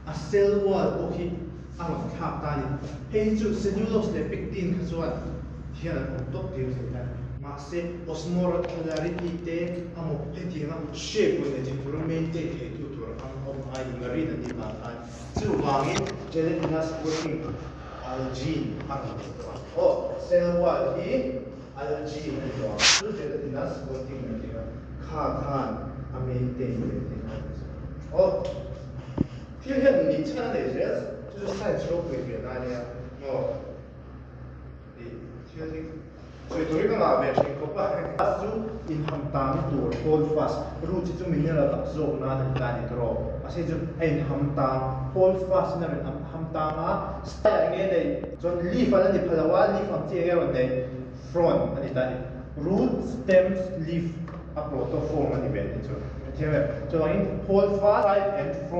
A cell wall pawh hi a rawn thlak ta a ni. Hei hi chu cellulose leh pectin kha chuan hian an awm tawp tir thei ta a ni. Mahse, osmolarity te amaw hetianga shape rawn nei thei tura maintain theitu tur ang awm a ngai ni marine an nih vang khan. Chuvangin gelatinous working algene a rawn nei tawh a. Aw, cell wall hi algene a ni tawh a, chu gelatinous working an tih kha kha khan a maintain ve thei a ni zawk. Aw, thil hian nih chhan a nei zel, chu chu science ropui ve na ania maw? Tih thil hi sawi tur hi ka ngah ve thin khawp a. Fast chu inham tang tur hold fast, root hi chu mineral absorb nan a ni ta a ni tawh mahse chu a inham tang hold fast in a rawn ham tang a, style ah nge nei chuan leaf an a ni pha lo a, leaf ang chi enge rawn nei frond a ni ta a ni, root, stems, leaf a protoform a ni ve a ni chu, thiam em? Chuvangin hold fast, style and frond.